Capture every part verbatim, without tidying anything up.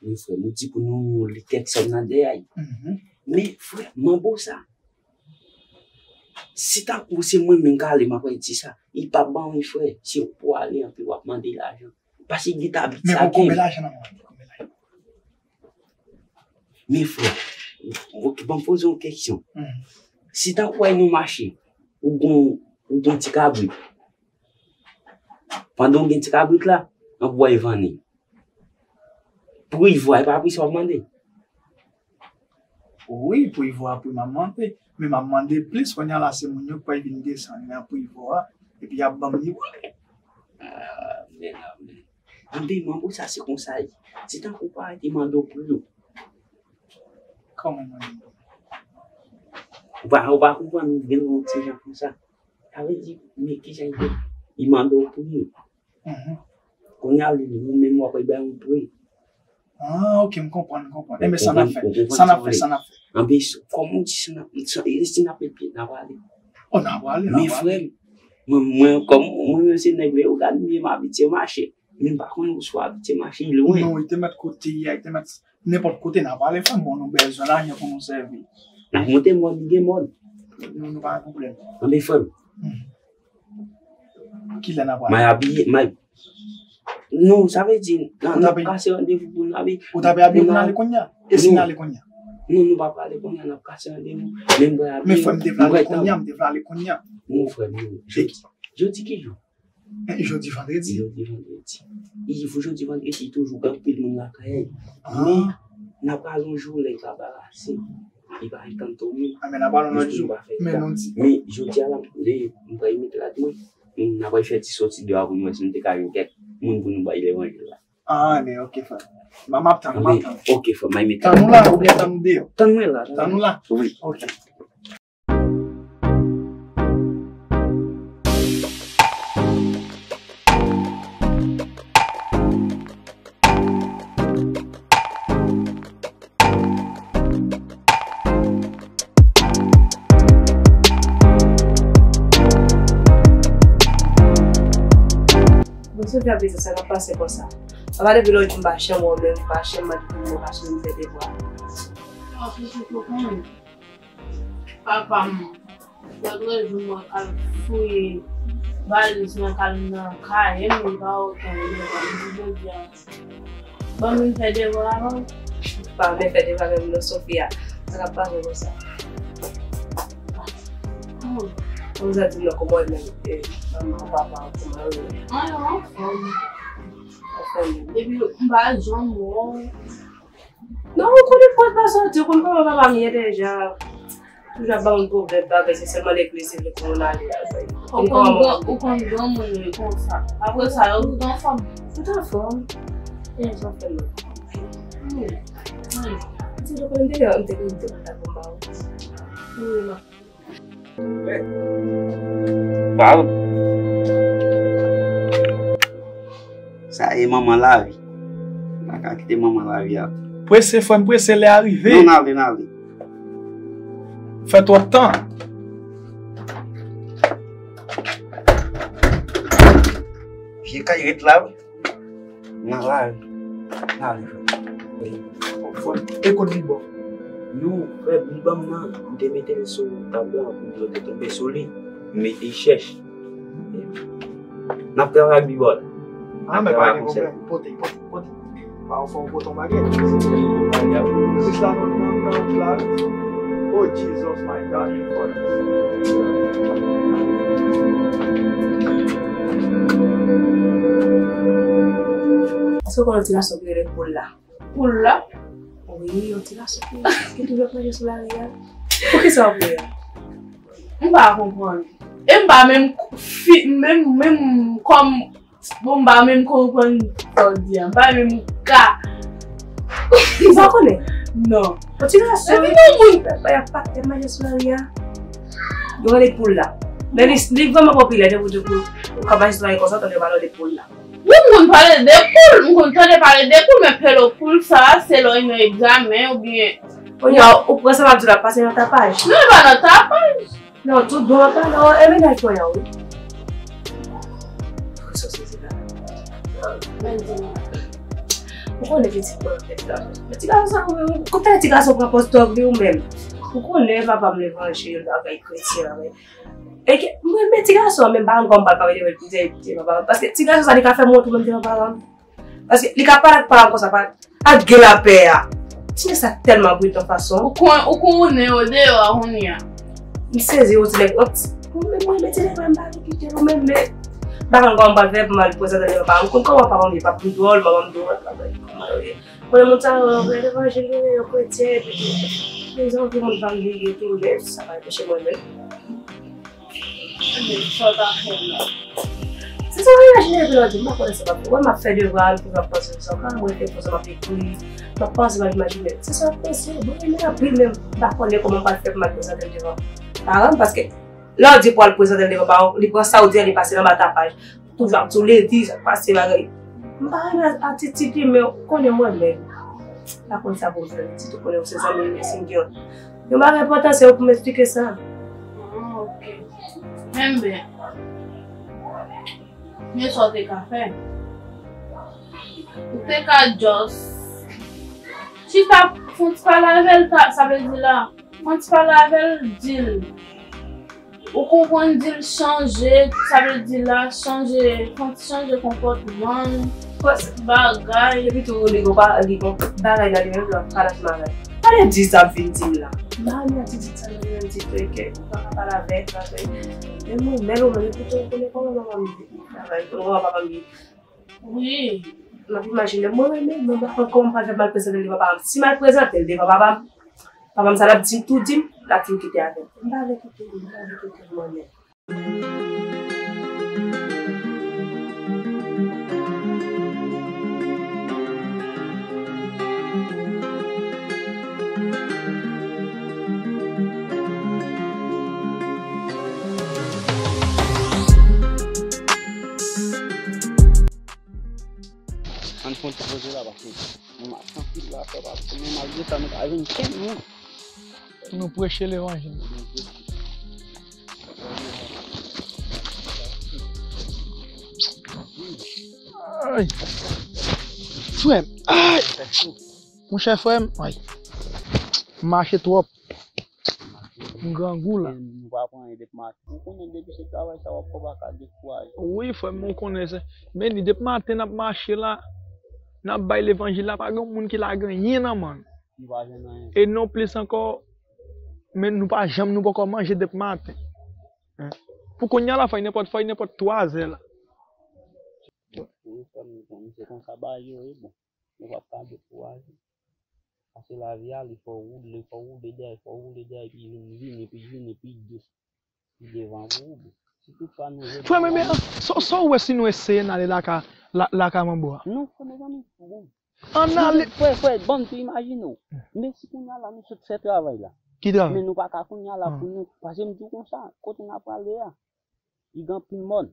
Wi, frè m, ou di pou nou li kèk sòm nan dèyè. Men, frè, manbo sa, si tankou se mwen menm k ale, m ap di sa, li p ap ban mwen, frè. Se ou pou ale anpi w ap mande lajan. Paske gen tabit sa gen. Men bon, konbyen lajan nan men w? Konbyen lajan? Men frè, ok, ban m poze yon kesyon. Si tankou w al nan mache, ou gon, ou gon ti kabrit. Pandan w gen ti kabrit la, anpi w al vann li. Pou li vwa, e pa pri sa w ap mande? Wi, pou li vwa, pri m ap mande. Men m ap mande plis, kounye a la, se moun yo k pral vin desann nan pri vwa, epi y ap ban m li pou li. Amèn, amèn. Anben, manbo sa se konsa ye. Se tankou w pa rete mande w pou yo. Kòman mande w? Ou pa, ou pa konprann, ou gen yon ti jan konsa. Sa vle di, men kijan li fè? Li mande w pou yo. Kounye a, li, ou menm w ap bay yon pri. Ah, ok, m konprann, m konprann. Enben, sa n ap fè? Sa n ap fè? Sa n ap fè? Anben, kòman w di sa n ap, sa, e si n ap met pye, n ap ale? Oh, n ap ale, n ap ale. Men frè m, mwen, mwen, kòm mwen menm se nèg Leyogàn, men m abitye mache. Men m pa konnen si w abitye mache lwen. Non, li te mèt kote a, li te mèt nenpòt kote n ap ale, frè m, bon, nou bezwen lajan pou nou sèvi. N ap monte mòd, li gen mòd. Nou, nou pa gen pwoblèm. Anben, frè m. Kilè n ap ale? M al abiye, m al, non, sa vle di, n ap kase randevou pou n abiye. Ou t ap abiye pou n ale kounye a? E si n ale kounye a? Non, nou pa prale kounye a, n ap kase randevou. Men m pral abiye. Men frè m, m te vle ale kounye a, m te vle ale kounye a. Non, frè m, non. Jodi, jodi ki jou? Jodi vandredi. Jodi vandredi. Li, jodi vandredi, toujou gen anpil moun lakay. Men, n ap pral yon jou lè l ka barase. Li pa enkanto moun. Anben, n ap pral yon lòt jou. Men, jodi a la, m pral met rad mwen. N ap fè ti soti deyò pou nou wè si nou te ka jwenn kèk moun pou nou bay levanjil la. Ah, anben, ok, frè. M ap tann, m ap tann. Ok, frè, m ap met rad mwen. Tann ou la, oubyen tann ou deyò? Tann mwen la. Tann ou la? Wi. Ok. Bon, Sofia, bezwen sa k ap pase konsa. Apa depi lòt jou m pa janm wè w, menm m pa janm mande pou mwen, paske m fè devwa. Papa m, lòt jou mwen al fouye valiz mwen, k al nan kaye m, m pa wè okenn devwa. M di jodi a, ban m vin fè devwa a. Pa vin fè devwa avè m non, Sofia. Sa k ap pase konsa? Kòman sa di non, kòman w menm, e, manman w, papa w, kòman yo ye? Mwen yo anfòm. Anfòm. Epi m pa janm wè w. Non, ou konnen pòt pa soti, ou konn kòman papa m ye deja. Toujou ap ba moun pwoblèm, bagay, se sèlman legliz li vle pou moun ale. Ou konn gran, ou konn granmoun yo konsa. Apre sa, yo tout anfòm. Tout anfòm. Yes, anfòm. Wi. Wi. Ti do konn deyò, m te konn te kontak pou ba ou. Wi, non. Sa e manman lavi. Pa ka kite manman lavi a. Prese, frè m, prese, lè a rive. Non, n ale, n ale. Fè twòp tan. Vye kay ret la, wi. Nan lari. Nan lari, frè. Wi. Frè m, e kote li bò? Non, frè, li ban m nan, m te mete l sou tab la, pou yo te tonbe sou li. M mete chèch. N ap travay ak bibò la. Ah, men pa gen pwoblèm. Pote, pote, pote. Pa w fè w pote yon bagay. Kris la nan, nan, nan wout la. Oh, Jesus, my God, in front. Èske w konn yon ti gason ki rele Poul la? Poul la? Wi, yon ti gason ki, ki toujou ap manje sou lari a. Poukisa w ri a? M pa konprann. E m pa menm fi, menm, menm kòm Bon, m pa menm konprann sa w di a. M pa menm ka. Ou pa konnen? Non. Yon ti gason. Epi yon moun. Y ap pase manje sou lari a. Yo rele Poul la. Men li, li vrèman popilè, depi w, depi w ka mache sou lari konsa, w tande yo pale de Poul la. Wi, m konn pale de poul. M konn tande pale de poul, men pelo poul sa, se lè w nan egzamen oubyen. Kounye a, ou pran sa m ap di w la, pase nan tapaj. Non, e pa nan tapaj. Non, tout bon, apa non, e mennaj mwen an, wi. Fè sa, se la. Men di m. Ou konnen pitit mwen an fèt la. Men ti gason sa, ou, ou konnen ti gason pran pòz tòg li ou menm. Ou konnen papa m levanjil, bagay kretyen, bagay. E ke, mwen, men ti gason an, men m pa konn kòman m pral pale devan l, devan papa m. Paske ti gason sa, li ka fè m wont ou menm devan papa m. Paske li ka pale ak papa m konsa, pa, ak gen lapè a. Ti nèg sa tèlman britan fason. Ou kon, ou konnen yo deyò a kounye a. M sezi, yon ti nèg, yon ti, mwen, mwen, men ti nèg mwen, m pa vle kite l, ou menm, men m pa konn kòman m pral fè pou m al prezante l devan papa m. M konn kòman papa m ye, papa m dwòl, manman m dwòl, bagay, kòman yo ye. Konnen moun sa yo, yo levanjil, yo, yo kretyen, epi tou, yo zanmi moun pa m vin yo tou, men sa pa anpeche mwen menm. Sa w ta fè la? Se sa w imajine epi lè w di, m pa konnen sa m ap fè. Wè m ap fè devwa, m toujou ap panse sou sa. Ou ka wè mwen te konsa m ap ekri, m ap panse, m ap imajine. Se sa w ap panse, mwen renmen anpil, men m pa konnen kòman m pral fè pou m al prezante l devan paran m, paske lè w di pou w al prezante l devan paran w, li pran sa w di an, li pase nan batapaj. Toujou ap di w ledi, sa k pase bagay. M pa renmen atitid li, men ou konnen mwen menm. M pa konn sa pou m fè, li di tou konnen ou se zanmi m, men si m gen yon bagay enpòtan, se ou pou m eksplike sa. Ah, ok. Enben, men sa w te ka fè. Ou te ka just chita, fè yon ti pale avè l, ta, sa vle di la, fè yon ti pale avè l, di l. Ou konprann, di l chanje, sa vle di la, chanje, fè yon ti chanje konpòtman l, bagay. Epi tou, li gon pa, li gon bagay nan li menm, l ap pale ak maray. Pale di sa ap vin di m la. Maray nan ti di sa nan li menm, di ke, ke ou pa ka pale avè l, bagay. Men mwen, men ou menm, epi tou, ou konnen kòman manman m ye, bagay, ou konnen kòman papa m ye. Wi. M ap imajine, mwen renmen, mwen pa konn kòman m pral fè m al prezante l devan papa m. Si m al prezante l devan papa m, papa m sa l ap di m, tou di m, l ap fin kite avè m. M pa vle kite l, m pa vle kite l mwen menm. Ann fè yon ti poze la, paske nou mache anpil la, frè, paske nou malgre sa, nou pa jwenn kenn moun. Nou preche levanjil. Ay! Frè m, ay! Monchè frè m, ay! M mache twòp. M grangou la. Nou pa pran anyen depi maten. Ou konnen depi se travay sa w ap fè, w pa ka dekouraje. Wi, frè m, ou konnen se. Men li depi maten n ap mache la, n ap bay levanjil la, pa gen moun ki lage anyen nan men l. Nou pa jwenn anyen. E non plis ankò, men nou pa janm, nou poko manje depi maten. Hein? Pou kounye a la, fè nenpòt, fè nenpòt twa zè la. Wi, frè m, bon, se konsa bagay yo ye, bon. Nou p ap ka dekouraje. Paske lavi a, li fò w woule, fò w woule dèyè, fò w woule dèyè, epi vin vini, epi vini, epi dous, pi devan pou ou. Si tout fwa nou jwenn frè, men, men, sa, sa w wè si nou eseye n ale lakay, la, lakay manbo a? Non, frè, mezanmi, bon. Ann ale. Frè, frè, ban m tou imajine w. Men si kounye a la, nou sot fè travay la. Ki travay? Men nou pa ka kounye a la pou nou, paske m di w konsa, kote n ap prale a, li gen anpil mòn.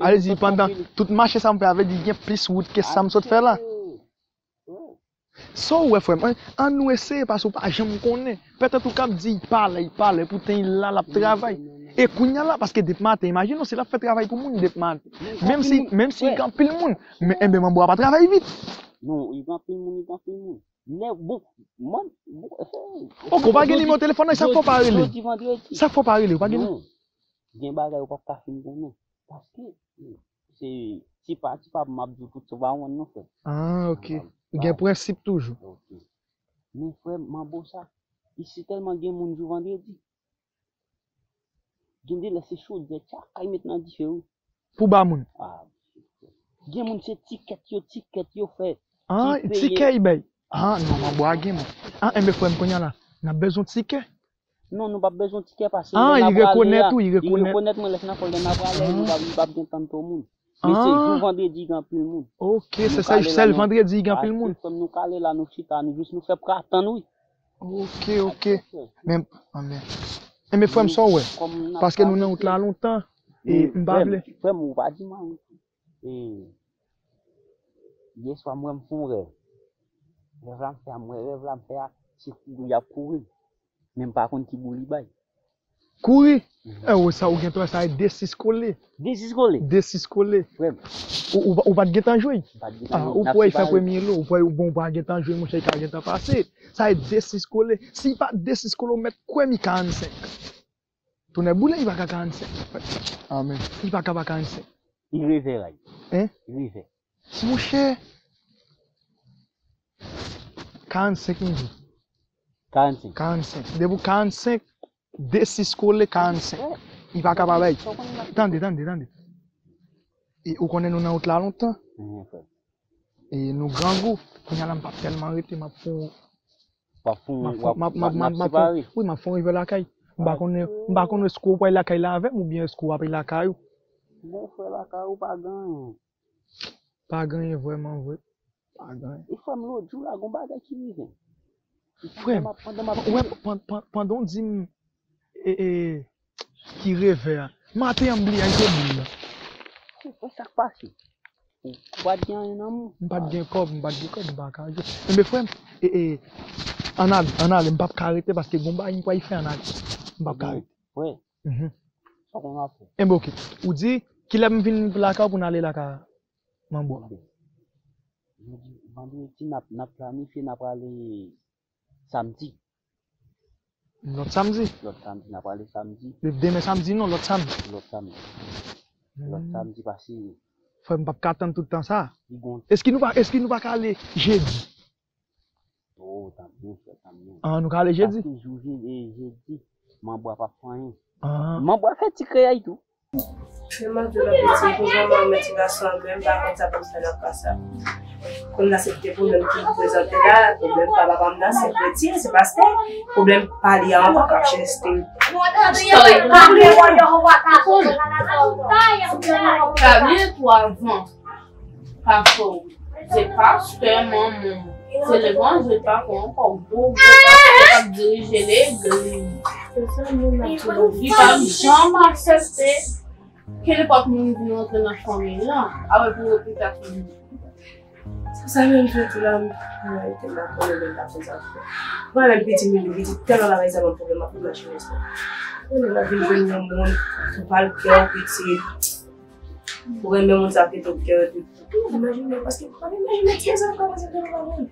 Ale di pandan tout mache sa m fè a, vle di gen plis wout ke sa m sot fè la. Sa w wè, frè m, an, ann nou eseye, paske w pa janm konnen. Petèt ou k ap di, "Y pa lè, y pa lè," poutan y la, l ap travay. E kounye a la, paske depi maten, imajine w, si l ap fè travay pou moun depi maten. Menm si, menm si y gen anpil moun, men, enben, manbo a pa travay vit. Non, y gen anpil moun, y gen anpil moun. Lè, bon, mòn, bon, eh, ok, ou pa gen nimewo telefòn nan, sa k fè w pa rele? Jodi, vandredi. Sa k fè w pa rele, ou pa gen? Non. Gen bagay ou p ap ka fin konnen. Paske, se, se pa, se pa m ap di w tout, se pa w non, frè. Ah, ok. Gen prensip toujou. Ok. Men frè m, manbo sa, isit tèlman gen moun jou vandredi. Gen de lè se chodyè tcha kay met nan dife, wi. Pou ba moun. Ah, gen moun se tikèt yo, tikèt yo fè. Ah, tikè y bay. Ah, non, manbo a gen moun. Ah, enben frè m, kounye a la, n ap bezwen tikè. Non, nou p ap bezwen tikè paske lè n ap prale a, li rekonèt ou, li rekonèt. Li rekonèt mwen, lè fè n ap prale, lè n ap prale, li p ap, li p ap gen tann twò moun. Men se jou vandredi gen anpil moun. Ok, se sèl, sèl vandredi gen anpil moun. Frè m, nou kale la, nou chita, nou jis nou fè pou ka tann, wi. Ok, ok. Men, anben. Enben, frè m, sa w wè? Paske nou nan wout la lontan, e m pa vle. Frè m, ou pa di m anyen. E, yè swa, m wè m fè yon rèv. Rèv la m fè a, m wè rèv la m fè a, se kouri y ap kouri. Men m pa konn ki bri li bay. Kouri. E, ou sa ou gentan wè, sa e de sis kole. De sis kole? De sis kole. Frè m. Ou, ou, ou pa t gentan jwe? M pa t gentan jwe. Ah, ou kwè l fè premye lo, ou kwè, bon, ou pa gentan jwe, monchè, li ka gentan pase. Sa e de sis kole. Si li pa de sis kole, ou mèt kwè m li karannsenk. Tonnè boule, li pa ka karannsenk. Amèn. Li pa ka pa karannsenk. Li revè, Ray. Hein? Li revè. Monchè. Karannsenk, m di. Karannsenk. Karannsenk. Depi w karannsenk, de sis kole, karannsenk. Li pa ka pa bay. Tande, tande, tande. E ou konnen nou nan wout la lontan. Mhm, frè. E nou grangou. Kounye a la, m p ap tèlman rete, m ap fè w, m ap fè w, m ap, m ap, m ap, m ap, m ap fè w, wi, m ap fè w rive lakay. M pa konnen, m pa konnen èske w pral lakay la avè m oubyen èske w ap lakay ou. Bon, frè, lakay ou pa gen anyen. Pa gen anyen vrèman vre. Pa gen anyen. E frè m, lòt jou la, gon bagay ki rive m. Frè m, pandan m ap, pandan m ap, wè, pan-, pan-, pandan w di m, e, e, ki revè a, maten an m bliye al jwe boul la. Se pa sa k pase. Ou, ou pa t gen anyen nan men w. M pa t gen kòb, m pa t gen kòb, m pa ka jwe. Enben, frè m, e, e, ann ale, ann ale, m p ap ka rete paske gon bagay m pral fè, ann ale. M p ap ka rete. Frè. Mhm. Sa w konn ap fè. Enben, oke. Ou di, kilè m vin lakay ou pou n ale lakay manbo a? Jodi, vandredi, n ap, n ap planifye, n ap ale samdi. Lòt samdi? Lòt samdi, n ap ale samdi. Demen samdi non, lòt samdi. Lòt samdi. Lòt samdi, paske frè m p ap ka tann tout tan sa. Èske nou pa, èske nou pa ka ale jedi? Oh, tanbyen, frè, tanbyen. Ah, nou ka ale jedi? Paske jou je-, e, jedi, manbo a p ap fè anyen. Ah. Manbo a fè ti kreyay tou. Tèlman de lòt piti, pou manman mwen ti gason an, menm pa konn sa pou l fè nan ka sa. Kounye a se te pwoblèm ki prezante la, pwoblèm pa papa m nan, se prèt, se pastè, pwoblèm pa li a ankò k ap chèche. Kabli tou avan. Pastè, manman, se levanjil, pastè, ankò gwo, gwo pastè k ap dirije legliz. Li p ap janm aksepte ke nenpòt moun vin rantre nan fanmi l lan avèk yon repitasyon. Se sa menm fè tou la, m arete m pa konnen menm pa konn sa pou fè. Mwen menm piti, m vin piti, tèlman bagay sa ban m pwoblèm, m ap imajine sa. Mwen menm ap vin jwenn yon moun, ou pa l kè w piti. Ou renmen moun sa ki tou kè epi tou imajine, paske ou pa imajine ti sa ka pase devan pa moun.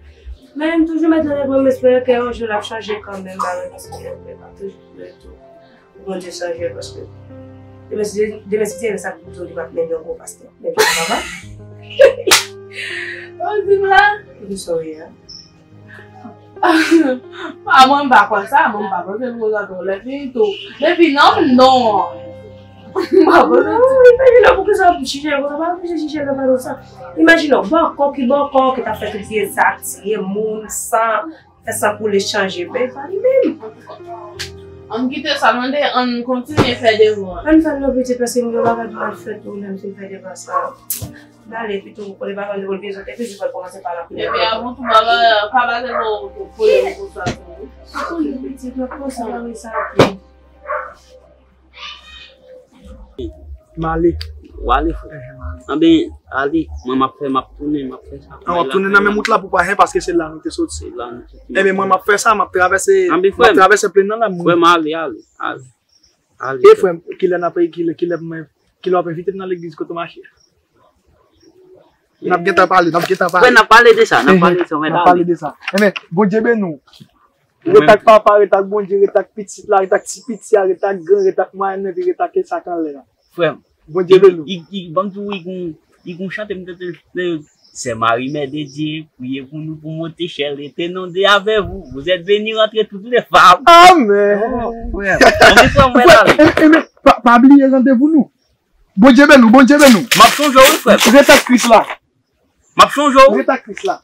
Men m toujou mete nan tèt mwen, m espere ke yon jou l ap chanje kanmenm, bagay, paske bagay pa toujou ret tou. Bondye chanje l, paske demen si, demen si Dye vle, sa k pou di w li p ap menm yon gwo pastè. Menm jan papa. Ou di m la? Ki sa w ye a? A mwen m pa kwè sa, mwen m pa panse l prezante w lè fini tou. Depi nan non an. M pa panse l. Non, imajine w poukisa w ap chèche l konsa, pa oblije chèche l nan sa. Imajine w, bòkò ki bòkò, ki t ap fè tout vye zak, tiye moun, san, fè san koule, chanje, men pa li menm. Ann kite sa, mande, ann kontinye fè devwa. Ann fè l non piti, paske m gen bagay pou m al fè tou, menm si m fè devwa sa. M ale pito, ou konnen pa mande pou l vin sot, epi li pral kòmanse pale anpil. Epi avan tou, pa ba, pa ba tèt ou pwoblèm konsa tou. Ou konnen pitit, m ap panse bagay sa tou. M ale. Ou ale, frè? Enhen, m ale. Anben, ale, mwen m ap fè, m ap tounen, m ap fè sa. An, w ap tounen nan menm wout la pou pa hen, paske se la nou te soti. Se la nou soti. Enben, mwen m ap fè sa, m ap travèse, m ap travèse plenn nan la. Frè m, ale, ale, ale. Ale, e frè m, kilè n ap, kilè, kilè mwen, kilè w ap envite m nan legliz kote w mache a? N ap gentan pale, n ap gentan pale. Frè, n ap pale de sa, n ap pale de sa, n ap pale de sa. Enben, Bondye beni w. Ret ak papa, ret ak Bondye, ret ak pitit la, ret ak ti piti a, ret ak gran, ret ak mwayen nan, epi ret ak sa k anlè a. Frè m, Bondye beni w. I, i, ban m di w, i gon, i gon chante m tande, tande, Sè Mari, Mè de Dye, priye pou nou pou monte syèl, Etènèl Dye avè vou, vous êtes bénie entre toutes les femmes. Amèn. Oh, frè m. Anvi frè m, mwen ale. Frè, e, e, men, pa, pa bliye randevou nou. Bondye beni w, Bondye beni w. M ap sonje w, wi, frè m. Ret ak Kris la. M ap sonje w. Ret ak Kris la.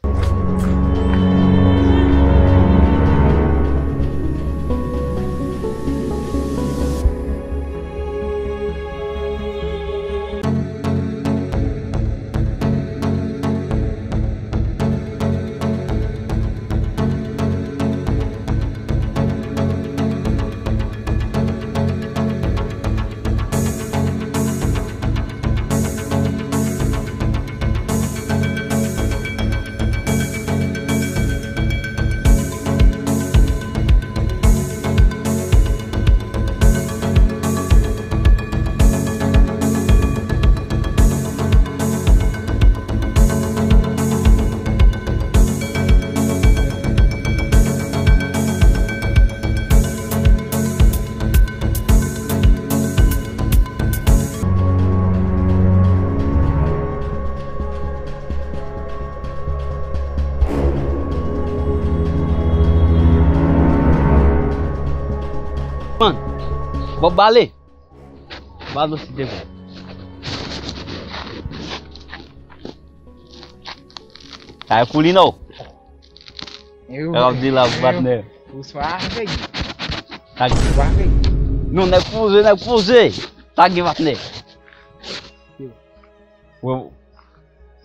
Bob Marley. Balo si te bon. Kay Koulino. Yo. L ap di la, patnè. Ou swa avèg. Tag. Ou avèg. Non, nèg poze, nèg poze. Tag gen patnè. Yo.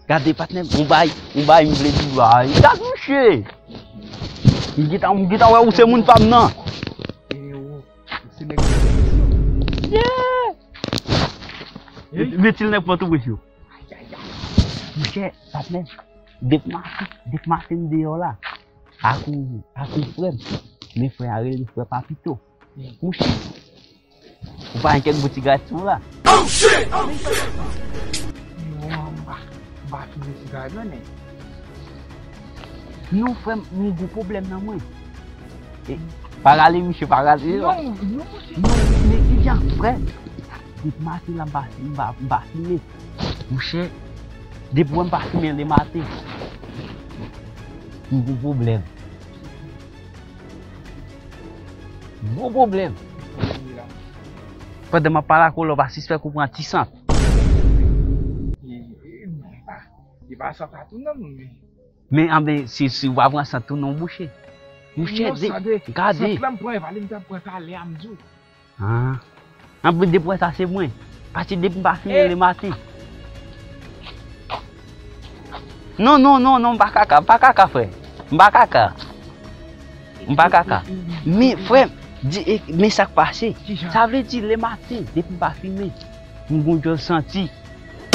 Gade, patnè, ou bay, ou bay, m vle di bay. Gad mouche! M gentan, m gentan wè ou se moun pa m nan. E, ou, ou se nèg pwofesyon. Yeah! Mete l nan pòt ou, mesye. Ay, ay, ay. Mouche, patnè, depi maten, depi maten m deyò la. Ak ou, ak ou frè m. Men frè a rele frè Papito. Mouche. Ou pa gen kèk bout ti gras sou la? Oh shit! Oh shit! Non, m pa, m pa fimen sigarèt non, nèg. Non, frè m, m gon pwoblèm nan mwen. E, pa rale, misye, pa rale. Non, non, monchè. Non, men ki jan, frè? Depi maten la, m pa, m pa, m pa fimen. Monchè, depi wè m pa fimen lè maten, m gon pwoblèm. Gwo pwoblèm. Pandan m ap pale ak ou la, w pa sispèk ou pran ti sant. E, e, non, e pa, e pa sant la tou non, men. Men, anben, si, si w pa pran sant tou non, mouche. Mouche, non, de, sa de, gade. Sant la m pran, e pa li m t ap pran talè a, m di w. Ah. Anpil de pwen sa se mwen. Pati depi m pa fimen lè maten. Non, non, non, non, m pa kaka, m pa kaka, frè. M pa kaka. M pa kaka. Men, frè, di, e, men sa k pase. Sa vle di, lè maten, depi m pa fimen, m gon djòl santi.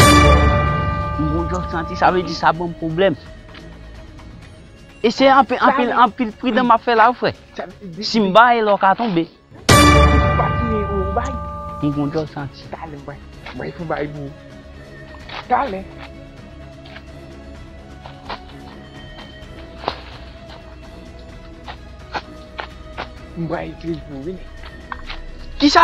M gon djòl santi, sa vle di sa ban m pwoblèm. E se anpil, anpil, anpil pridan m ap fè la, wi, frè. Si m ba e lò ka tonbe. Ou pa tire ou bay. M gon djòl santi. Talè, m bay. M bay pou bay pou ou. Talè. M bay kle pou ou, vini. Kisa?